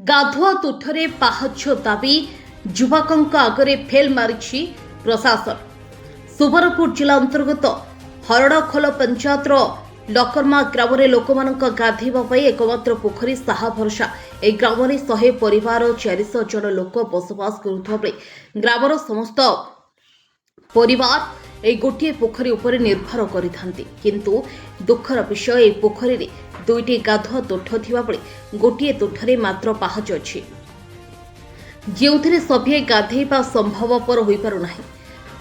ଗାଧୁଆ ତୁଠରେ ପାହାଚ ଦାବି ଯୁବକଙ୍କ ଆଗରେ ଫେଲ୍ ମାରିଛି ପ୍ରଶାସନ। ସୁବର୍ଣ୍ଣପୁର ଜିଲ୍ଲା ଅନ୍ତର୍ଗତ ହରଡ଼ଖୋଲ ପଞ୍ଚାୟତର ଲକର୍ମା ଗ୍ରାମରେ ଲୋକମାନଙ୍କ ଗାଧୋଇବା ପାଇଁ ଏକମାତ୍ର ପୋଖରୀ ସାହା ଭରସା। ଏହି ଗ୍ରାମରେ 100 ପରିବାର 400 ଜଣ ଲୋକ ବସବାସ କରୁଥିବା ବେଳେ ଗ୍ରାମର ସମସ୍ତ ପରିବାର ଏହି ଗୋଟିଏ ପୋଖରୀ ଉପରେ ନିର୍ଭର କରିଥାନ୍ତି। କିନ୍ତୁ ଦୁଃଖର ବିଷୟ, ଏହି ପୋଖରୀରେ ଦୁଇଟି ଗାଧୁଆ ତୁଠ ଥିବାବେଳେ ଗୋଟିଏ ତୁଠରେ ମାତ୍ର ପାହାଚ ଅଛି, ଯେଉଁଥିରେ ସଭିଏଁ ଗାଧେଇବା ସମ୍ଭବପର ହୋଇପାରୁନାହିଁ।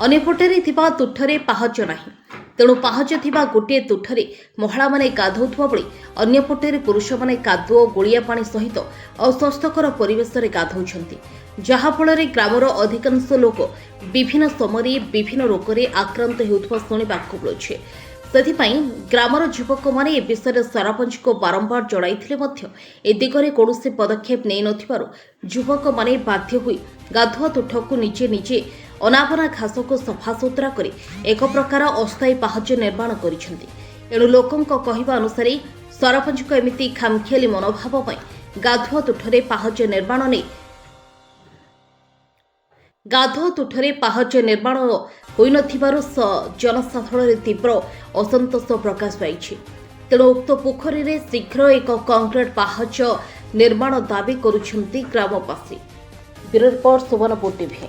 ଅନ୍ୟପଟରେ ଥିବା ତୁଠରେ ପାହାଚ ନାହିଁ। ତେଣୁ ପାହାଚ ଥିବା ଗୋଟିଏ ତୁଠରେ ମହିଳାମାନେ ଗାଧୋଉଥିବା ବେଳେ ଅନ୍ୟପଟରେ ପୁରୁଷମାନେ କାଦୁଅ, ଗୋଳିଆ ପାଣି ସହିତ ଅସ୍ୱାସ୍ଥ୍ୟକର ପରିବେଶରେ ଗାଧୋଉଛନ୍ତି, ଯାହାଫଳରେ ଗ୍ରାମର ଅଧିକାଂଶ ଲୋକ ବିଭିନ୍ନ ସମୟରେ ବିଭିନ୍ନ ରୋଗରେ ଆକ୍ରାନ୍ତ ହେଉଥିବା ଶୁଣିବାକୁ ମିଳୁଛି। ସେଥିପାଇଁ ଗ୍ରାମର ଯୁବକମାନେ ଏ ବିଷୟରେ ସରପଞ୍ଚଙ୍କୁ ବାରମ୍ବାର ଜଣାଇଥିଲେ ମଧ୍ୟ ଏ ଦିଗରେ କୌଣସି ପଦକ୍ଷେପ ନେଇନଥିବାରୁ ଯୁବକମାନେ ବାଧ୍ୟ ହୋଇ ଗାଧୁଆ ତୁଠକୁ ନିଜେ ନିଜେ ଅନାବନା ଘାସକୁ ସଫାସୁତୁରା କରି ଏକ ପ୍ରକାର ଅସ୍ଥାୟୀ ପାହାଚ ନିର୍ମାଣ କରିଛନ୍ତି। ଏଣୁ ଲୋକଙ୍କ କହିବା ଅନୁସାରେ ସରପଞ୍ଚଙ୍କ ଏମିତି ଖାମଖିଆଲି ମନୋଭାବ ପାଇଁ ଗାଧୁଆ ତୁଠରେ ପାହାଚ ନିର୍ମାଣ ନେଇ ଗାଧୁଆ ତୁଠରେ ପାହାଚ ନିର୍ମାଣ ହୋଇନଥିବାରୁ ଜନସାଧାରଣରେ ତୀବ୍ର ଅସନ୍ତୋଷ ପ୍ରକାଶ ପାଇଛି। ତେଣୁ ଉକ୍ତ ପୋଖରୀରେ ଶୀଘ୍ର ଏକ କଂକ୍ରିଟ ପାହାଚ ନିର୍ମାଣ ଦାବି କରୁଛନ୍ତି ଗ୍ରାମବାସୀ। Bureau report, Subarnapur TV.